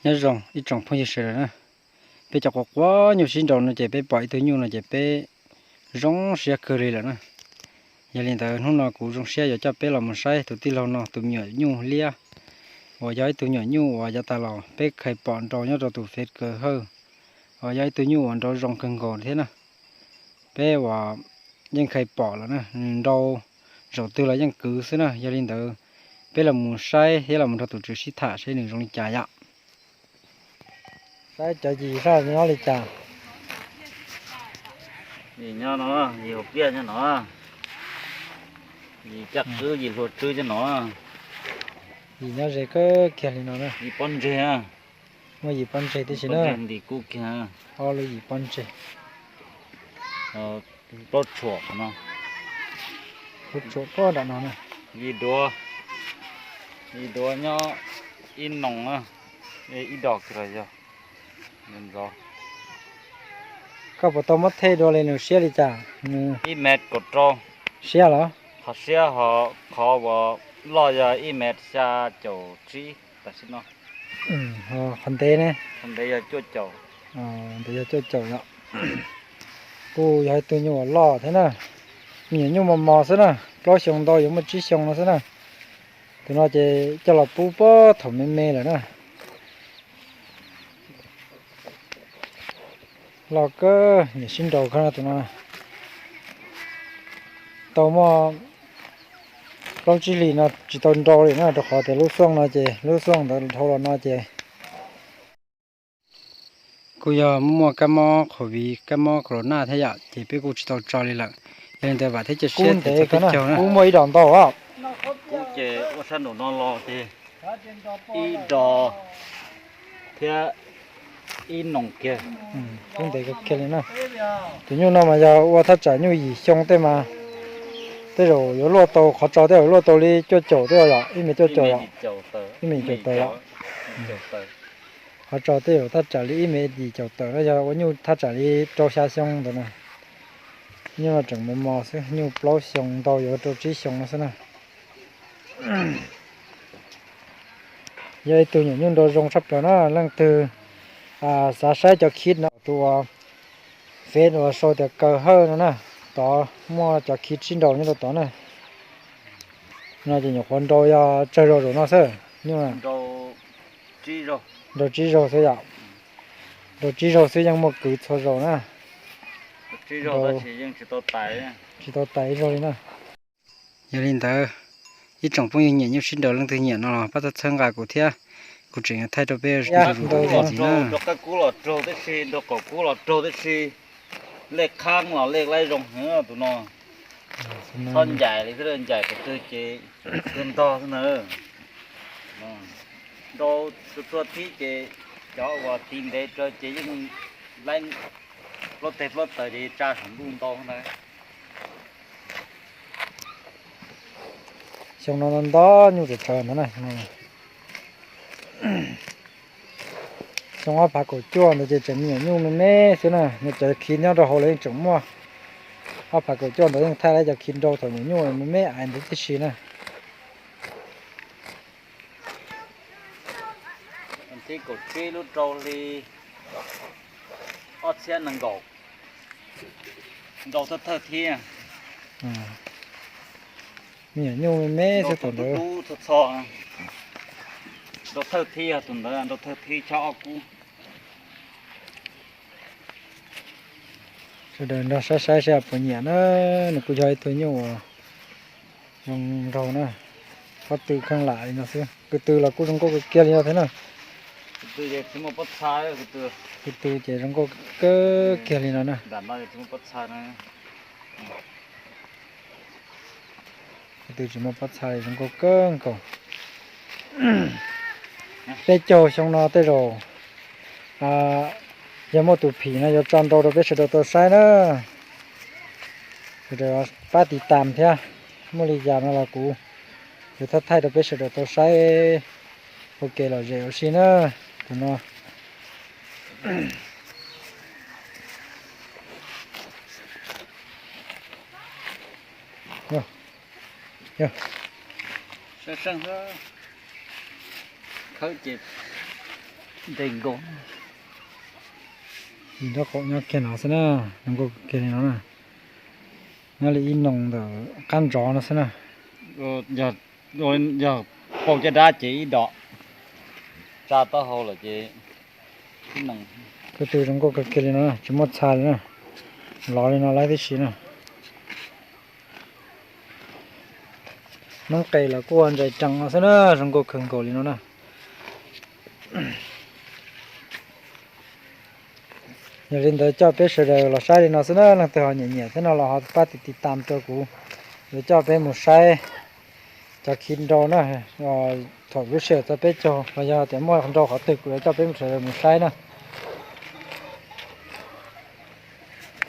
Nyob zoo ib tsoom phooj ywg sawv daws na, peb cov quav quav nyuj sib nraus no ces peb pom ib tug nyuj no ces peb zoo siab kawg li lawm na. Yog li ntawd hnub no kuv zoo siab yuav coj peb los mus saib tus tij laug no tus me nyuam nyuj liab, uas yog ib tug me nyuam nyuj uas yav tas los peb kheev pom nraus nyob rau tus fej kaw hawj, uas yog ib tug nyuj uas nraus zoo kawg nkaus thiab na. Peb uas yeej kheev pom lawm na, nws nraus zaum twg los yeej kwv xwb na. Yog li ntawd peb los mus saib thiab los mus nrog tus tswv sib tham seb nws zoo li cas yom. Saib cov yim sab nyob li cas. Yim nyob no, yim hauv pliaj nyob no, yim caj qwb yim hlua tswb nyob no. Yim nyob ze kawg kiag li no na. Yim pob ntseg. Muaj yim pob ntseg tib si na. Ntim kub kiag. Ob lub yim pob ntseg. Plaub tshuam no. Plaub tshuam pob nram no na. Yim duav, yim duav nyob ib noos, ib dos kiag los yog. Koj puas tau muab thej dua li nws siab li cas? Ib mev kaum rau. Siab los? Qhov siab ho, qhov uas loj yog ib mev xya caum tsib tam sim no. Qhov ntev ne? Qhov ntev yog cuaj caum. Ntev yog cuaj caum yom. Kuj yog ib tug nyuj uas loj thiab na. Me nyuam nyuj mos mos xwb na, plaub xyoo ntau yuav muaj tsib xyoo no xwb na. Tus no ces coj los pub puag thaum me me lawm na. Loj kawg, nyiam sib nraus kawg no tus no. Tau muaj plaub tsib hlis no tsis tau nrau li na, rau qhov tias lub xuaj no ces lub xuaj ntawd dhau los no ces kuj yog muaj kab mob covid, kab mob corona thiab yom, ces peb kuj tsis tau tso li lawm. Yog li ntawd vam thiab cia siab tias txog peb caug na. Kub muaj ib dos ntau os. Kub ces ua sab nraum no los ces ib dos thiab ib noos kiag. Kub ntev kawg kiag li na. Tus nyuj no mas yog ua thaj tsam nyuj yim xyoo tej mas tej zaum yuav luaj tau, qhov tso tej zaum luaj tau li cuaj caum tej yom, ib mev cuaj caum yom, ib mev yim caum tawm yom. Qhov tso tej zaum thaj tsam li ib mev yim caum tawm na, yog ua nyuj thaj tsam li rau xya xyoo ntawd na. Nyuj no tseem mos mos xwb, nyuj plaub xyoo ntau yuav rau tsib xyoo no xwb na. Yog ib tug nyuam nyuj nraus zoo tshaj plaws na, leej twg xav saib cov khib no tus uas Feb uas sau tias Kaw Hawj no na, tod muaj cov khib sib nraus nyob rau tod na. No ces nyuam qhuav nraus yog tsawg zaus zaum no xwb, nyuj nraus tsib zaus xwb yom. Nraus tsib zaus xwb yeej muaj kwv txhua zaus na. Tsis tau tais ib zaug li na. Yog li ntawd, ib tsoom phooj ywg nyiam nyuj sib nraus leej twg nyiam no los pab txhawb nqa kuv thiab, kuv tseem yuav thaij rau peb ntsis na. Nraus qab kub los raug tib si, nraus qaum kub los raug tib si, lej qhab los lej laib zoo heev tus no. Txhob ncaim li thiab, ncaim qhov twg ces twb ntog xwb na. Nraus txhua txhua thib ces cov uas tiv ntev rau ces yeej laib plaub teg plaub taws ces tsa saum ntuj ntau ntawd. Xyoo no ntau nyuj tsawv tsawv ntawd na. Xyoo ob phav kaum cuaj ntawd ces tseem me nyuam nyuj me me xwb na, nws cov khib nyob rau hauv los yeej tseem muaj. Ob phav kaum cuaj ntawd yeej thaij tau cov khib nraus thaum nyuam nyuj me me ais ntawd tib si na. Thib kaum tsib lub rau hli ob txhiab nees nkaum, nraus thawj thawj thib. Me nyuam nyuj me me xwb tus ntawd. Nraus thawj thib, tus ntawd nraus thawj thib chob ob kub. Sawv daws nrog saib saib seb puas nyiam na, nws kuj yog ib tug nyuj uas zoo nraug na. Pob tw kheej lam li no xwb, ko tw los kuj zoo nkauj kawg kiag li no thiab na. Ko tw ces zoo nkauj kawg kiag li no na. Ko tw tsis muaj pob txha li, zoo nkauj kawg nkaus. Peb caug xyoo no tej zaum yog muaj tus phim no yuav tso nraus rau peb sawv daws tau saib na. Sawv daws pab tiv tam thiab, muaj li cas no los kuv yuav thaij thaij rau peb sawv daws tau saib ua ke lom zem ua si na. Tus no khawb ces Nres nkaus. Nraub qaum nyob kiag no xwb na, zoo nkauj kawg kiag li no na. Nyob li ib noog ntawm qab ntsov no xwb na. Yog pau caj dab ces ib dom, tsa taub hau lawm ces ib noog. Ko tw zoo nkauj kawg kiag li no na, tsis muaj txha li na. Lov li no lawm tib si na. Noob qes los kuj ua ntsais rees no xwb na, zoo nkauj kawg nkaus li no na. Yog li ntawd coj peb sawv daws los saib li no xwb na, leej twg ho nyiam nyiam thiab no los ho pab tiv tiv tam rau kuv, yuav coj peb mus saib cov khi nrau na. Thaum lub sij hawm txog peb caug los yog tias muaj nrau qhov twg kuv yuav coj peb sawv daws mus saib na.